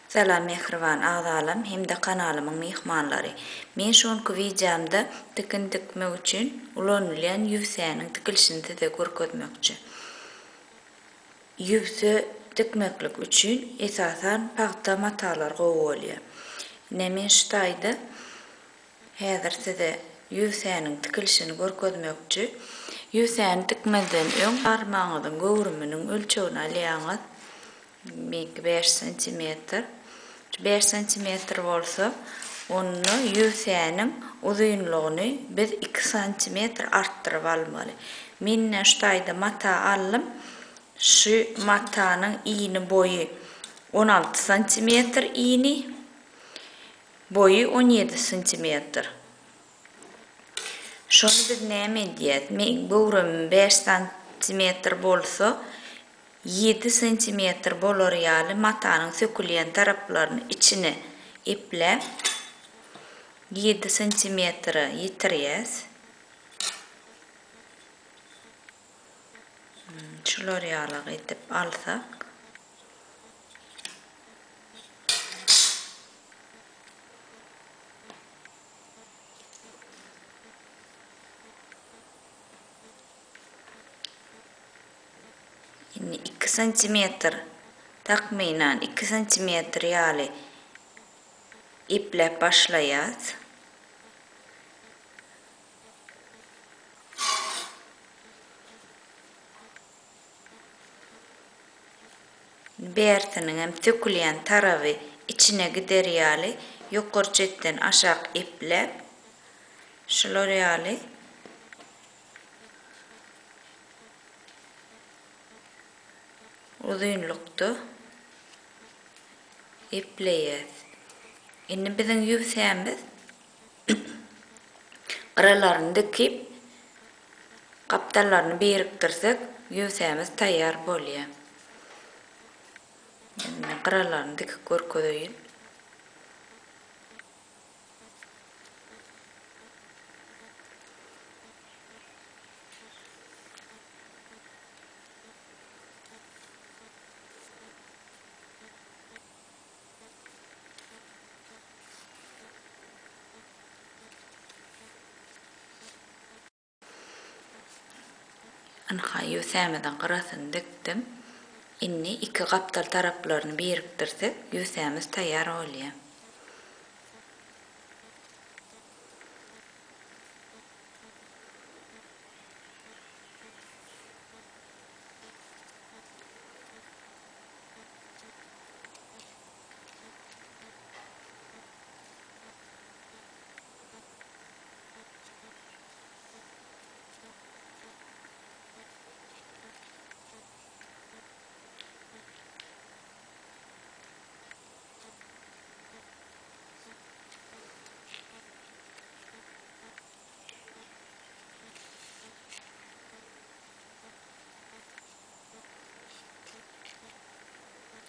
Salam mähriban agzalam hem-de kanalymyň myhmanlary. Men şu günki wideomda tikin tikmek üçin ulanylýan ýüwsäniň tikilişini size görkezmekçi. Ýüwse tikmeklik üçin esasan pagta matalar gowy bolýar. Ine men şu taýda Häzir size ýüwsäniň tikilişini görkezmekçi. Ýüwsäni tikmezden öň barmagyňyzyň göwrüminiň ölçegini alýaňyz. Meňki bäş santimetr. Şu bäş santimetr bolsa, onda ýüwsäniň uzynlygyny biz iki santimetr artdyryp almaly. Men ine şu taýda mata aldym. Şu matanyň ini boýy 16 santimetr ini. Boýy 17 santimetr. Şony biz näme edýäs? Meň göwrümim bäş santimetr bolsa, ýedi santimetr bolar ýaly matanyň sökülýän taraplaryny içine epläp, ýedi santimetre ýetirýäs. Şular ýaly edip alsak. Indi 2 santimetr takmynan 2 santimetr ýaly epläp başlaýas. Bärsiniňem sökülýän taraby içine gider ýaly ýokary çetden aşak epläp, şular ýaly uzynlykda epleýäs. Indi biziň ýüwsämiz Gyralaryny dikip, gapdallaryny birikdirsek, ýüwsämiz taýýar bolýar. Indi men gyralaryny dikip görkezeýin. Ynha, ýüwsämiziň gyrasyny dikdim. Indi iki gapdal taraplaryny birikdirsek, ýüwsämiz taýýar bolýar.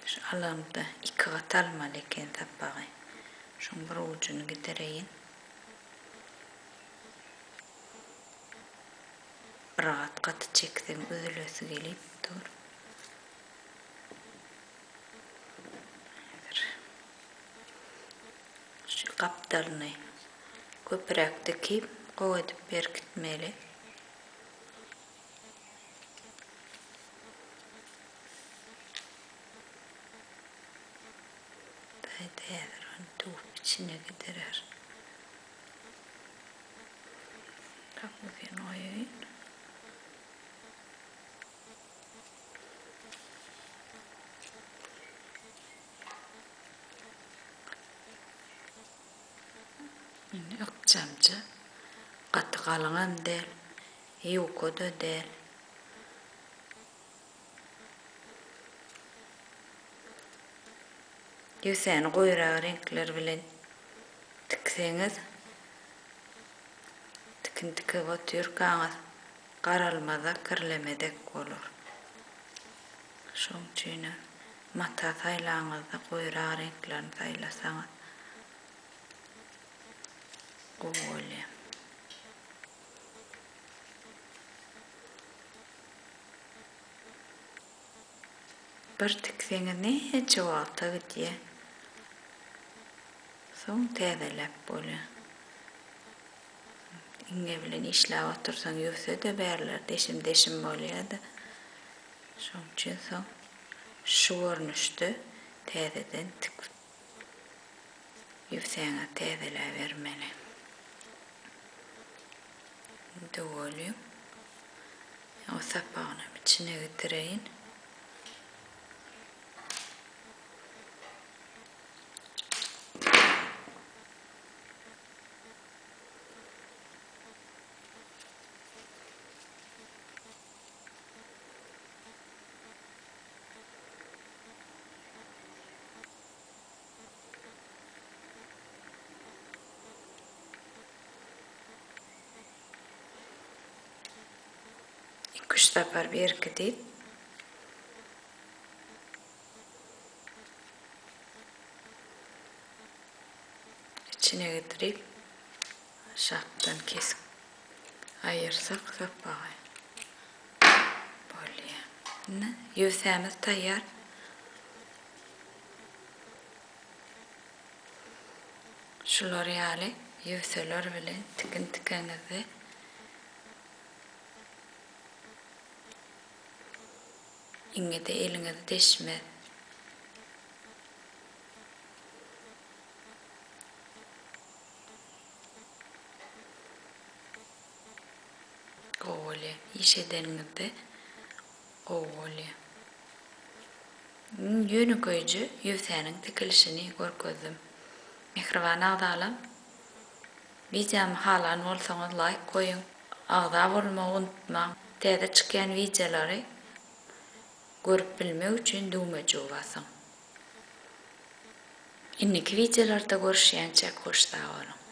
Şu alamda iki gat almaly eken sapagy. Şuň bir ujuny gidireýin. Bir gat gaty çekseň üzülesi gelip dur. Häzir şu gapdalyny köpräk dikip, gowy edip berkitmeli. Daýda häzir ony tüwüp içine gidirer. Gapysyny goýaýyn. Indi ykjamja. Gaty galyňam däl, ýuka-da däl. Ýüwsäni goýurak reňkler bilen tikseňiz, tikin tikip otyrkaňyz garalmazak, kirlemezek bolar. Şoň üçinem mata saýlaňyzda goýurak reňklerini saýlasaňyz gowy bolýar. Bir tikseňiz näçe wagta gidýär. Soň täzeläp bolýar. Iňňe bilen işläp otursaň ýüwse-de bärler deşim-deşim bolýar-da. Şoň üçin soň şu görnüşde täzeden tikip ýüwsäňizi täzeläbermeli. Indi welin o sapagynam içine getireýin. Iki-üç sapar berkidip. Içine getirip aşakdan kesip aýyrsak sapagy bolýar. Indi ýöwsämiz taýýar. Şular ýaly ýöwseler bilen tikin tikeňizde Iňňede eliňizi deşmez. Gowy bolýar. Iş edeniňizde gowy bolýar. Iň ýönekeýje ýüwsäniň tikilişini görkezdim. Mähriban agzalam, wideomy halan bolsaňyz laýk goýuň. Agza bolmagy unutmaň. Täze çykýan wideolary görüp bilmek üçin düwmejigi basyň. Indiki wideolarda görüşýänçäk hoş sag boluň.